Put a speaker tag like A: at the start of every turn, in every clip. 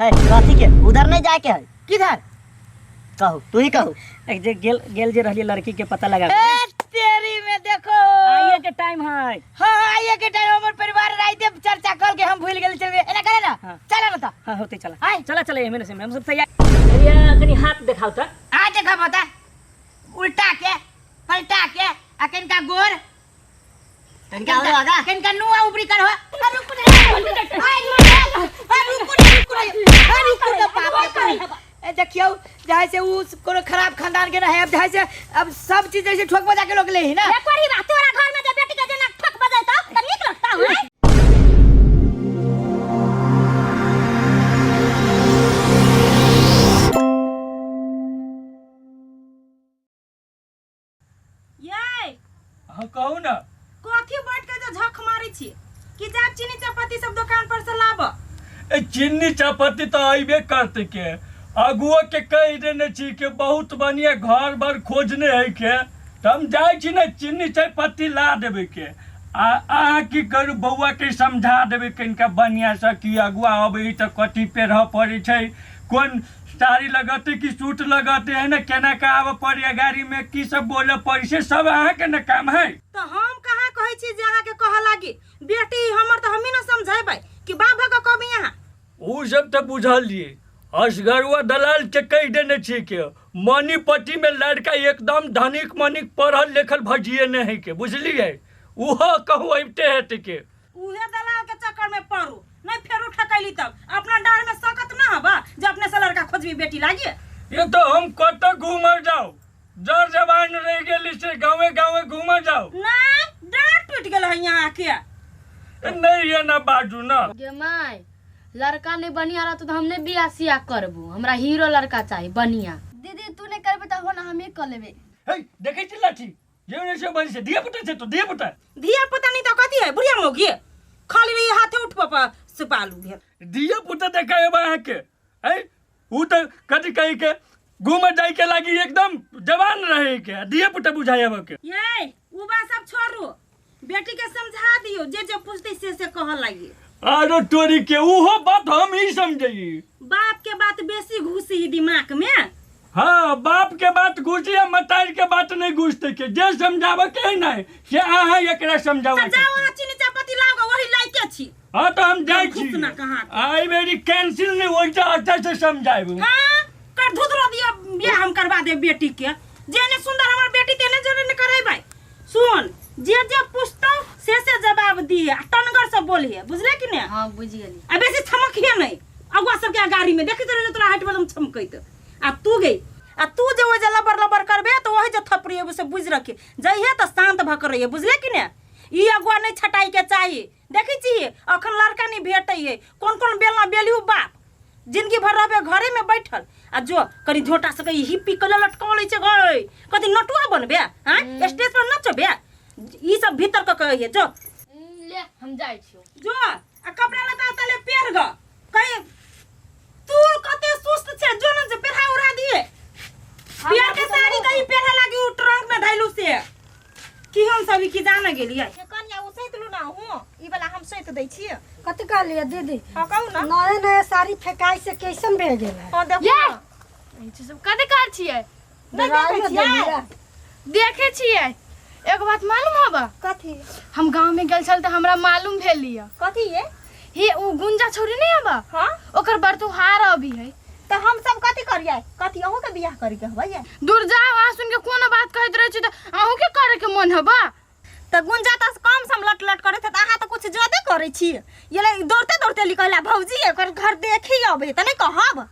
A: है कथी के उधर नहीं जाए के है
B: किधर
A: कहू तू ही कहू
C: एक जे गेल गेल जे रहली लड़की के पता लगा
B: ए तेरी में देखो
C: आइए के टाइम है
B: हाँ आइए के टाइम हमर परिवार राइते चर्चा कर के हम भूल गेल चल एना करे ना
C: हाँ।
B: चला ना त
C: हाँ होते चला
B: आय।
C: चला चला एमे से हम सब तैयार भैया कनी हाथ देखाओ त
B: आ देखा बता उल्टा के पलटा के आ कनका गोर
A: तनिका और आगा
B: कनका नुआ ऊपरी कर हो आ रुक रे आ रुक रे रुक रे आ रुक रे बाप रे ए देखियो जाय से उ कोनो खराब खानदान के रहे अब जाय से अब सब चीज जैसे ठोक बजा के लोग ले ही ना
D: एक बार ही बात तोरा घर में जे बेटी के जेना ठक बजैता त नीक लगता है
E: ये
F: हाँ कहू ना
E: कथी बैठ के जे झख मारै छी कि जाब चीनी चापत्ती सब दुकान पर से लाब
F: ए चीनी चापत्ती तो अबे करते के अगुआ के कह देने छी के बहुत बढ़िया घर बार खोजने है के तो हम जाइ छी ने चीनी चाय पत्ती ला देबे के आ अहाँ की करू बौआ के समझा देबै कनिका बढ़िआँ से कि अगुआ अबै तऽ कथी पेरह पड़ै छै कोन साड़ी लगतै कि सूट लगतै है ने केना के आबऽ पड़ैए गाड़ीमे की सब बोलऽ पड़ै छै सब अहाँके ने काम है
E: तऽ हम कहाँ कहै छी जे अहाँके कहऽ लागी बेटी हमर तऽ हमही ने समझेबै कि बाप भऽ कऽ कहबै अहाँ
F: ओ सब तऽ बुझलियै असगरुआ दलाल के कहि देने छी के मणिपट्टी में लड़का एकदम धनिक मनिक पढ़ल लिखल भजिए नहीं है के बुझलियै ओहो कहू अबिते हेतै के
E: उहे दलाल के चक्कर में पड़ू नहीं फेरू ठकैली तब अपना डार में सकत ना हबा जे अपने से लड़का खोजबी बेटी लागी
F: ये तो हम कतऽ घूमऽ जाउ जर जवान रह गेली से गाँवे गाँवे घूमऽ जाउ
E: नहीं डार टूट गेल है यहाँ के
F: नहीं ये ना बाजू ना
G: गे माय लड़का नहीं बढ़िया रहतो तो हम नहीं बियाह सियाह करबो हमरा हीरो लड़का चाहिए बढ़िया
H: दीदी तू नहीं करबे तऽ हो ना हमे कऽ लेबै
F: हे देखै छी लाठी जे नहि से बजै छै धिया पुता छै तो धिया पुता
E: धिया पुता नहीं तो कथी है बुढ़िया मौगी खाली रही हाथे उठ पापा सुपालू भेल
F: धिया पुता देखा एबा अहाँके ऐ ऊ तऽ कथी कही के घूमे जाय के लागी एकदम जवान रहे के धिया पुता बुझाय आबे के
E: ये उ बात सब छोड़ू बेटी के समझा दियो जे जे पूछते से से कह लागी
F: अरे तोरी के उहो बात हम ही समझी
E: बाप के बात बेसी घुसी ही दिमाग में
F: हाँ बाप के बात घुसी आ मतार के बात नहीं घुसते के जे समझावे के है नहीं से अहाँ एकरा समझावे
E: तऽ
F: के
E: जाओ अहाँ चीनी चापत्ती लाओ वही लाइके छी
F: हाँ तो हम जाइ छी
E: घुसना कहाँ
F: आई मेरी कैंसिल नहीं होई छै अच्छा से समझाएब
E: हाँ कर धुधरो दियो बियाह हम करवा दे बेटी के जेने सुंदर हमर बेटी तेने जेने ने करेबै सुन जे जे पूछतौ से से जवाब दिहे आ टनगर से बोलिहे बुझले कि ने
G: हाँ बुझ गेली
E: आ बेसी छमकिहे नहीं अगुआ सबके गाड़ी में देखैत रहे तोरा हाइट में छमकैत आ तू गई आ तू जे ओहि जे लबर लबर करबे तऽ ओहि जे थपड़ी एगो से बुझि रखी जइहे तऽ शांत भऽ के रहिए बुझले कि ने ई अगुआ नहीं छटाई के चाही देखै छी अखन लड़का नहीं भेटै है कोन कोन बेलना बेलियू बाप जिंदगी भर रहबे घरे में बैठल आ जो कनी झोटा से कहीं हिप्पी कले लटकाव लै छै गई कथी नटुआ बनबे हाँ स्टेज पर नचबे ई सब भीतर क कहिए जो
G: ले हम जाइ छियो
E: जो आ कपड़ा लत्ता तले पेर ग कहीं तू कते सुस्त छे जो न जे पेरहा उड़ा दिए पियर के साड़ी कहीं पेरहा लागी उ ट्रंक में धैलू से की हम सब की जाने गेलियै
D: ये कनिया ओ सैत लू ना हूँ ई वाला हम सैत दै छी
I: कथी कहलियै दीदी
D: हाँ कहू ना
I: नया नया साड़ी फेकाइ से कैसन भए गेल है
D: हाँ देखू
G: ये
D: ना
G: ई सब कते कार छियै
D: नहीं देखै छियै
I: देलियै।
G: देखे छियै एगो बात मालूम हबा
D: कथी
G: हम गांव में गेल छल तऽ हमरा मालूम भेल यऽ
D: कथी ये
G: हे उ गुंजा छोरी नहीं हबा
D: हाँ
G: ओकर बरतुहार अभी है
D: तऽ हम सब कथी करियै कथी अहूँ के बियाह करे के हबै ये
G: दूर जाओ अहाँ सुन के कोनो बात कहैत रहै छी तऽ अहूँ के करे के मन हबा
D: तऽ गुंजा तऽ कम सम लट लट करैत तऽ अहाँ तऽ कुछ ज्यादे करै छी ये ले दौड़ते दौड़ते निकला भौजी एकर घर देखी अबै तऽ नहि कहब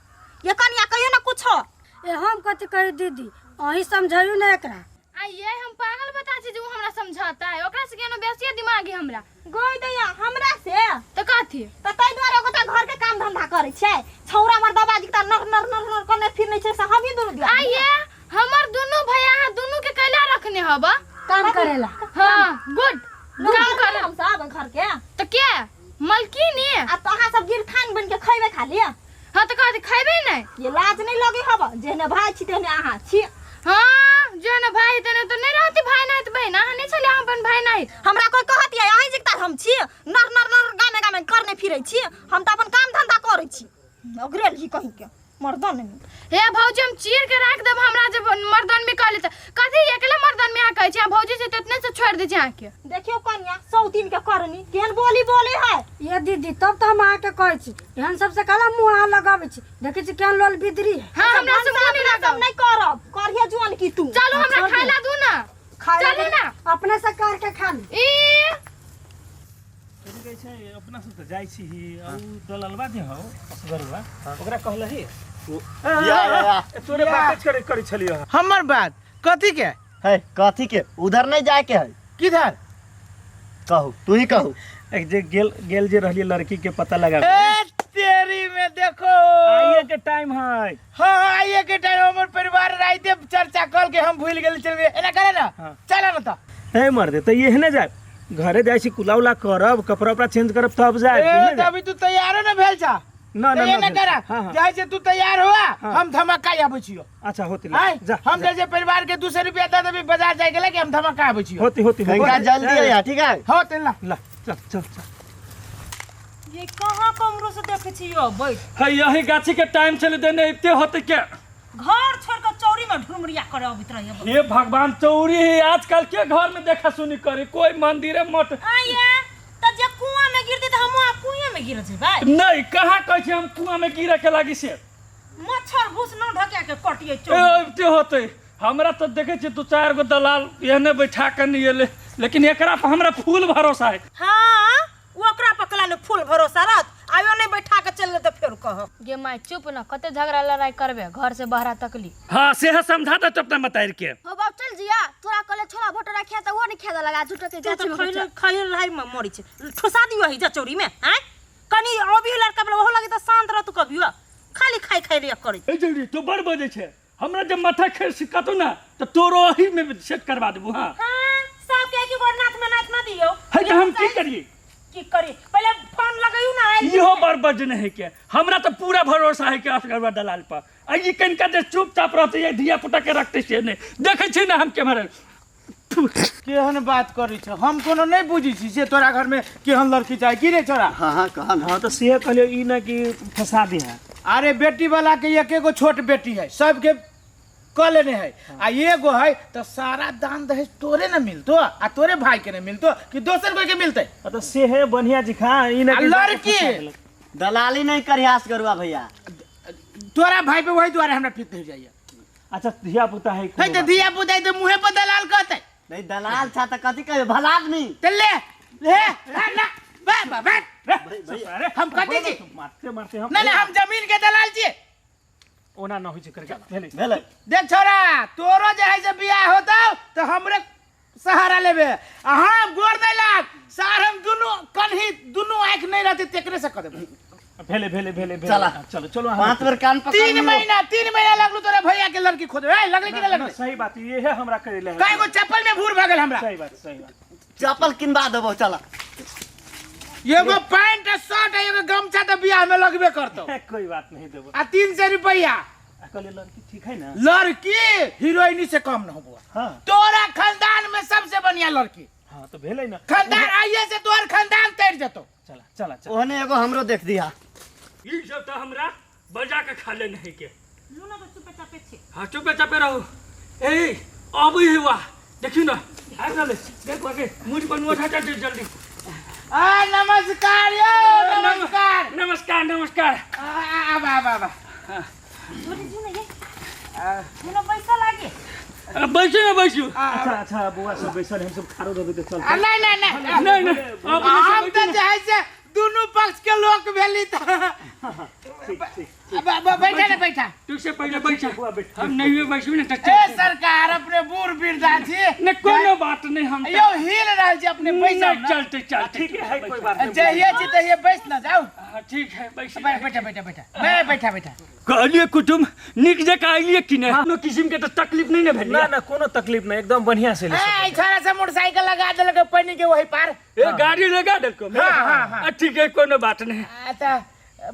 D: ये कनिया कहियो ना कुछो
I: ए हम कथी कही दीदी अहीं समझाइयो ने एकरा
G: आ ये हम पागल बता छी जे उ हमरा समझाता है ओकरा से केनो बेसिए दिमाग है हमरा
D: गई दैया हमरा से
G: तऽ कथी
D: तऽ ताहि दुआरे ओकरा घर के काम धंधा करै छै छौड़ा मर्दाबाजी तऽ नर नर नर नर करने फिरने छै से हमही दुनू
G: आ
D: दिया
G: ये हमर दुनू भैया अहाँ दुनू के कैला रखने हबा
I: काम करेला
G: हाँ गुड काम कर
D: हम सब घर के
G: तऽ के मलकिनी
D: आ तो अहाँ सब गिरखान बन के खैबे खाली
G: हाँ तऽ कहते खैबे नहीं
D: ये लाज नहीं लगे हब जेहने भाई छी तेहने अहाँ छी
G: हाँ जो ने भाई तेने तो नहीं रहती भाई नहीं तो बहन अहाँ नहीं छले अहाँ अपन भाई नहीं
D: हमरा कोई कहत ये अहीं जिकता हम छी नर नर नर गामे गामे करने फिरै छी हम तऽ अपन काम धंधा करै छी अगरेल ही कहीं के मर्दन में।
G: हे भौजी हम चीर के राख देब हमरा जे मर्दन में कहले त कथी अकेले मर्दन में अहाँ कहै छी, अहाँ भौजी से त इतने से छोड़ दै छी अहाँके।
D: देखियो कन्या सौ दिन के करनी केहन बोली बोले है।
I: ये दीदी तब तो हम अहाँके कहै छी एहन सबसे काला मुँह अहाँ लगाबै छी, देखै छी केहन लोल बिदरी है।
G: हाँ हमरा से मुँह नहीं
D: सब
G: लगाउ।
D: नहीं करब करिहे जुआन की तू।
G: चलू हमरा खाय ला दू ना।
I: खाय ला
G: चलू ना।
I: अपने से कर के खा ली।
G: ई
J: कथी कहै छै अपना सब तऽ जाइ छी आ उ दललबा जे हौ असगरुआ ओकरा कहलही
A: या, या, या।
J: तोरे बाते करे करै छलियो
K: हमर बात कथी के
A: है कथी के उधर नहीं जाए के है।
K: किधर
A: कहू तू ही कहू।
J: एक जे गेल गेल जे रहली लड़की के पता लगा
K: ए तेरी में देखो
J: आइए के टाइम है।
K: हाँ आइए के टाइम हमर परिवार राइते चर्चा कल के हम भूल गेल चल एना करे ना।
J: हाँ।
K: चला ना त
J: हे मर्दे तऽ एहने जाए घरे जाइ छी कुला उला करब कपड़ा उपड़ा चेंज करब तब जाए
K: ए त अभी तू तैयारो न भेल छा।
J: ना ना
K: ना
J: ना
K: करा।
J: हाँ, हाँ।
K: जाइ से तू तैयार हुआ।
J: हाँ।
K: हम धमाका आबै छियो।
J: अच्छा होती
K: आय
J: जा
K: हम जे परिवार के 200 रुपया दे देबी बाजार जाय के लगे हम धमाका आबै छियो।
J: होती होती
A: कनिका जल्दी आया ठीक है।
K: हो तेल ला
J: ला चल चल चल।
E: ये कहाँ कमरो से देखे छी यो बैठ
F: है यही गाछी के टाइम चले देने इतने होते के
E: घर छोड़ के चौरी में ढुमरिया करे अबित रहिए।
F: हे भगवान चौरी है आजकल के घर में देखा सुनी करे कोई मंदिर मठ
E: आया त जे कुआं में गिर दे त हम कुआं में गिर जेबै।
F: नहीं कहाँ कहै छी हम कुआं में गिरे के लागी से
E: मच्छर भूस न ढकिया के कटिए
F: ए
E: चौरी
F: इतने होते हमरा तो देखे छी दू चार गो दलाल एहने बैठा के नहीं एले लेकिन एकरा पर हमरा फूल भरोसा है।
E: हां ओकरा पकला ने फूल भरोसा रहत आयो नहीं बैठा के चल त फेर कह
G: गे my चुप न कते झगड़ा लड़ाई करबे घर से बाहर तकली।
F: हां से समझा दे अपना बताइर के।
H: हो बाप चल जिया तोरा कहले छोला भटोरा खा त वो नहीं खा लगा झूठो के
E: तू
H: गाछी
E: तो
H: में
E: खइल खइल रही में मरी छै ठुसा दियो ही जा चौरी में। हैं कनी अभी लड़का वाला ओहो लगे त शांत रह तू कभी खाली खाई खाई रे करे।
F: ए जल्दी तो बड़ बजे छै हमरा जब माथा खेल सिखातो ना तो तोरो ओही में सेट करवा देबू। हां
E: हां सब के की गोरनाथ में नाथ ना दियो
F: है त हम की करिए
E: की करी पहले फोन लगायू ना आइल
F: इहो बड़ बजने है के हमरा तो पूरा भरोसा है के असगरवा दलाल पर आ ई कनिका जे चुपचाप रहते ये धिया पुता के रखते से नहीं देखै छी ना हम केमहर
K: केहन बात करै छ हम कोनो नहीं बुझै छी से तोरा घर में केहन लड़की चाही की रे छोरा।
A: हाँ हाँ कहा ना।
J: हाँ तो से कहलियो ई ना कि फंसा दी है।
K: अरे बेटी वाला के एक एगो छोट बेटी है सबके क लेने है आ एगो है तो सारा दान दहेज तोरे न मिलतो आ तोरे भाई के न मिलतो कि दोसर कोई के मिलते।
J: तो से है बढ़िया जी खा ई ना
K: आ
J: कि
K: लड़की
A: दलाली नहीं करियास करुआ भैया
K: तोरा भाई पे वही द्वारे हमरा फिट हो जाइए।
J: अच्छा धिया पुता है
K: है तो धिया पुता है तो मुँहे पर दलाल कहते
A: नहीं दलाल छा त कथी कहे भला आदमी
K: ते ले ले ना ना बा बा बा
J: अरे
K: हम कथी छी
J: मारते मारते हम
K: ना ना हम जमीन के दलाल छी
J: ओना न होइ छै करके भेलै
A: भेलै।
K: देख छोरा तोरो जे है से बियाह होतौ तो हमरे सहारा लेबे आ हम गोर नहीं लाग सार हम दुनू कन्ही दुनू आँख नहीं रहते तेकरे से कर देबे।
J: भेले भेले भेले भेले
A: चला।
J: चलो चलो
A: पांच बेर कान पकड़
K: तीन
A: लियो।
K: महीना 3 महीना लगलू तोरे भैया के लड़की खोजबे ए लगले कि ना लगले।
J: सही बात ये है हमरा करे ले
K: कई गो चप्पल में भूर भगल हमरा।
J: सही बात सही बात
A: चप्पल किनबा देबो चला।
K: एगो पैंट आ शर्ट आ एगो गमछा त बियाह में लगबे करतो।
J: कोई बात नहीं देबो
K: आ 300 रुपया।
J: कहले लड़की ठीक है ना
K: लड़की हीरोइनी से कम न हो बुआ।
J: हां
K: तोरा खानदान में सबसे बढ़िया लड़की।
J: हां तो भेलै ना
K: खानदान आइए से तोहर खानदान तर जतो।
J: चला चला चला
A: ओहने एगो हमरो देख दिया।
F: ई सब तो हमरा बजा के खा ले नहीं के
E: लू ना तो चुपे चापे छी।
F: हां चुपे चापे रहो ए अब ही हुआ देखियो ना आ चले देख आगे मुझ पर उठा जा जल्दी।
K: आ नमस्कार यो नमस्कार
F: नमस्कार नमस्कार।
K: आ आ आ आ
E: छोरी जी ने ये दुनो पैसा लागे
F: बैसू ना बैसू।
J: अच्छा अच्छा बुआ सब बैसल हम सब खारो देबै त चल।
K: नहीं नहीं नहीं
F: नहीं नहीं अब
K: हम त चाहे से दुनू पक्ष के लोग भेली त
J: ठीक ठीक
K: बैठा ना बैठा
F: तू से पहले बैठा हम नहीं बैसू ना त
K: ए सरकार अपने बूढ़ वृद्धा छी
F: नहीं कोनो बात नहीं हम
K: यो हिल रहल छी अपने पैसा
F: नहीं चलते चलते
J: ठीक है कोई बात नहीं
K: जहिए छी तहिए बैस ना जाओ।
F: हां ठीक है बैस
K: बैठा बैठा बैठा मैं बैठा बैठा
F: कहलिए कुटुम निक जका आइलिए कि नहीं कोनो किस्म के तो तकलीफ नहीं ने भेल
J: ना ना कोनो तकलीफ नहीं एकदम बढ़िया से ले
K: ए छोरा से मोटरसाइकिल लगा देलक पानी के वही पार
F: ए गाड़ी लगा देलको।
K: हां हां हां
F: ठीक है कोनो बात नहीं।
K: आ त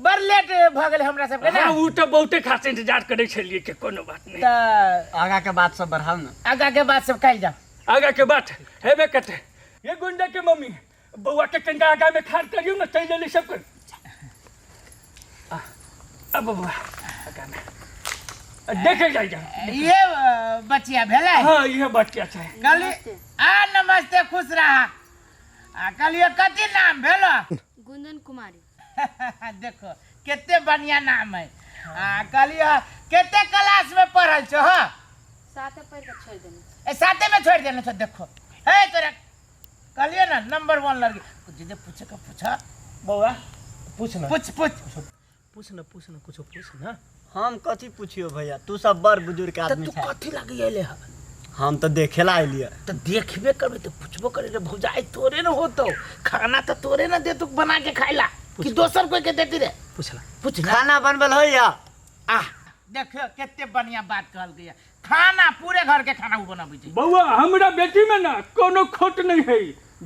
K: बड़ लेट भ गेल हमरा सबके ना।
F: हां उ त बहुते खास इंतजार करे छलिए के कोनो बात नहीं।
K: त
A: आगा के बात सब बढ़ाओ ना
K: आगा के बात सब कइल जाओ
F: आगा के बात हेबे कटे ये गुंडा के मम्मी बउआ के कनिका आगा में खाड़ करियो ना चल जल्दी सब कर। अब बबुआ देखे जाइ जा।
K: ये बचिया भेलै?
F: हाँ, ये बचिया छै।
K: कहली आ नमस्ते, खुश रहा। आ कहलियो कथी नाम भेलो?
H: गुंजन कुमारी।
K: देखो कते बढ़िया नाम है। आ कहलियो कते क्लास में पढ़ल छो? हां,
H: साते पढ़ के छोड़ देने।
K: ए साते में छोड़ देने छो? देखो हे तोरा कहलियो ना नंबर 1 लड़की। जे पूछे का पूछा
J: बौआ, पूछ ना।
K: पूछ पूछ
J: पूछ ना, पूछ ना, कुछ पूछ ना।
A: हम कथी पूछियो भैया, तू सब बड़ बुजुर्ग आदमी
K: तू
A: छै।
K: कथी लागी अइले ह?
A: हम तो देखेला अइलिए।
K: तो देखबे करबे तो पूछबो करे रे भौजाई, तोरे न होतो खाना तो तोरे न दे तू बना के खाइला कि दोसर कोई के देती रे?
J: पूछला
K: पूछ ना।
A: खाना बनबल होइया?
K: आ देखियो कते बढ़िया बात कहल गया, खाना पूरे घर के खाना उ बनाबै छै।
F: बौआ हमरा बेटी में ना कोनो खोट नहीं है,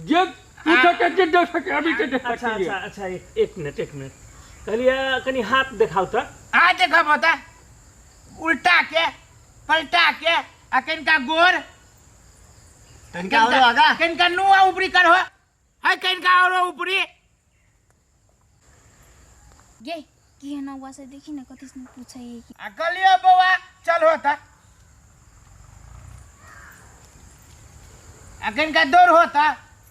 F: जे पूछे के जे देख सके अभी के देख
J: अच्छा
F: सके।
J: अच्छा अच्छा, एक मिनट एक मिनट, कहलिए कनी हाथ देखाउ त।
K: आ देखब होता उल्टा के पलटा के आ कनिका गोर
A: कनिका औरो आगा,
K: कनिका नुआ ऊपरी करहो है, कनिका औरो ऊपरी।
H: गे की है ना हुआ से देखी ना कथी से पूछे है कि।
K: आ कहलियो बौआ चल होता आ कनिका दौड़ होता।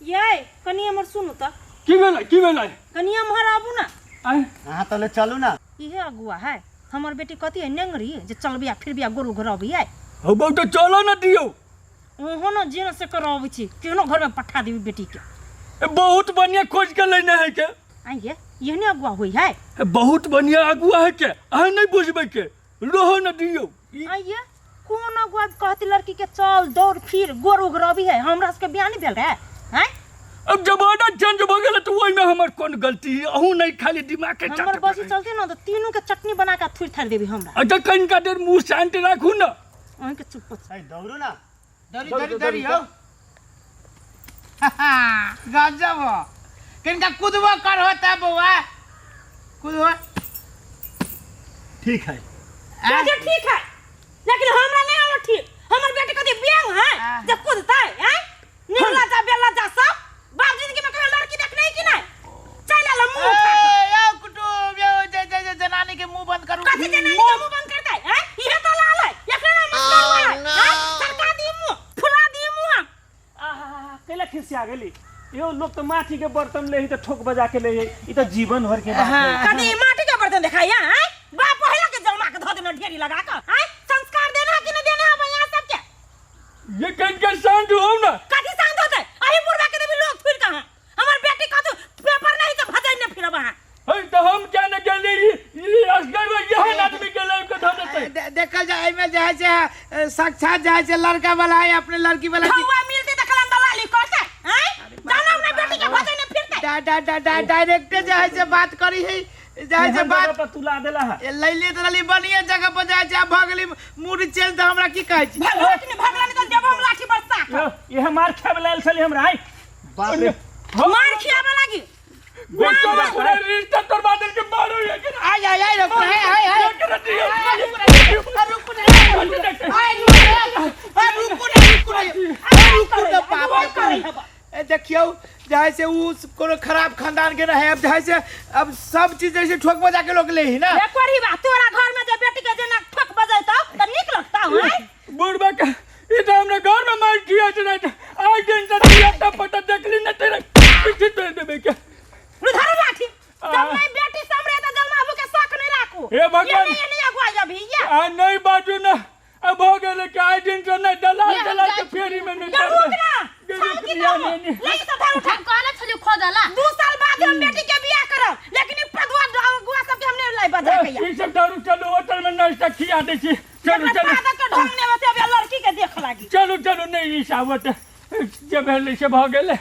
E: ये कनी हमर सुनू त।
F: की भेलै की भेलै?
E: कनी हमर आबू ना।
A: अहाँ तले चलू ना।
E: इहे अगुआ है हमर बेटी कथी है नेंगरी जे चलबिया फिरबिया गोरु घरबिया।
F: हो बौ तो चलो ना दियो।
E: ओहो न जे न से करबै छी केनो घर में पठा देबी बेटी के।
F: ए बहुत बढ़िया खोज के लेने है के।
E: आइए एहने अगुआ होई है?
F: ए बहुत बढ़िया अगुआ है के, अहाँ नहीं बुझबै के, रहो न दियो।
E: आइए कोन अगुआ कहती लड़की के चल दौड़ फिर गोरु घरबी है, हमरा सबके बियाह नहीं भेल रहे हैं?
F: अब जमाना चेंज भ गेल तो ओहि में हमर कोन गलती है? अहूँ नहीं खाली दिमाग के
E: हमर बसी चलते न तो तीनों के चटनी बना के थुर थार देबी हमरा।
F: अच्छा कनिका देर मुंह शांत राखू ना।
E: अहीं के चुप
A: है, दौड़ू ना।
K: दौड़ी दौड़ी दौड़ी हो गजब हो। कनिका कूदबो कर होता बौआ, कूदबो।
A: ठीक है
E: अच्छा ठीक है, लेकिन हमरा नहीं आवे ठीक। हमर बेटी कथी बियाह है जे कूदतै हैं? निकला जा बेला जा सब बाप जिंदगी में कभी लड़की देखने की नहीं। चल आला मुंह उठा के।
K: ए यो कुटुंब यो जे जे जे जनानी के मुंह बंद करू।
E: कथी जनानी के मुंह बंद करतै हैं? इहे तो लाल है, एकरा ना मत करवा है, सरका दी मुंह फुला दी मुंह।
J: आहा कैला खिसिया गेली यो लोग तो माटी के बर्तन ले ही तो ठोक बजा के ले ही, ई तो जीवन भर के बात है।
E: कदी माटी के बर्तन देखाइया हैं? बाप पहला के जलमा के धो देना ढेरी लगा के हैं? संस्कार देना कि नहीं देना है यहाँ सबके?
F: ये कनिका शांत हो ना।
E: कथी शांत होतै? अही बुढ़वा के देबी लोग फिर कहाँ हमर बेटी कथू पेपर नहीं तो भजै ने फिरब अहाँ।
F: है तो हम क्या न गेली ई असगर में यहन आदमी के लाइफ के धो देतै।
K: देखल जाय एमे जे है से साक्षात जे है से लड़का वाला है अपने लड़की वाला की
E: खौआ मिलते त कलम दलाली करतै हैं? जाना ने बेटी के भजै ने फिरतै।
K: डा डा डा डा डायरेक्ट जे है से बात करी है जे है से बात
J: पर तू ला देला है।
K: ए लैले त रहली बढ़िया जगह पर जाय छै, भऽ गेली मूड चेंज त हमरा की कहै छी?
E: भगवा कि भगवान के देबो हम लाठी बरसा के।
J: ये मार खाए वाला आयल छली हमरा आई।
A: बाप रे
E: मार खियाबे लागी।
F: गोटा पूरा रिश्ता तोड़वा देल के मारो ये के।
K: आय आय आय रुक हाय हाय हाय
F: रुक
K: रुक रुक ना बाप। ए देखियो जाय से उ कोनो खराब खानदान के रहे, अब जाय से अब सब चीज जैसे ठोक बजा के लोग ले ही ना।
E: ए कोरी बा तोरा घर में जे बेटी के जेना ठोक बजैतौ त नीक लगतौ हैं?
F: बुढ़बा के ई तो हमरा घर में मार दिया छै आज दिन से दिया त पता देखली न तेरे पीछे तोड़ देबे के।
E: धर लाठी जब नहीं बेटी समरे त जलमाबू के शक नहीं राखू।
F: हे भगवान
E: ये नहीं अगुआ अभी ये
F: आ नहीं बाजू ना अब हो गेले के आज दिन से नहीं दलाल दलाल के फेरी में नहीं
E: रुक ना ले तो धर उठा।
G: हम कहले छलियो खोजला
E: 2 साल बाद हम बेटी के बियाह करब, लेकिन ई पदुआ अगुआ सब के हमने लाई बजा के
F: ई सब दारू चलो होटल में नाश्ता खिया दै छी। चलो चलो
E: फादर के ढंग ने होते अब लड़की के देख लागी।
F: चलो चलो नहीं ई सावत जे भेलै से भ गेलै।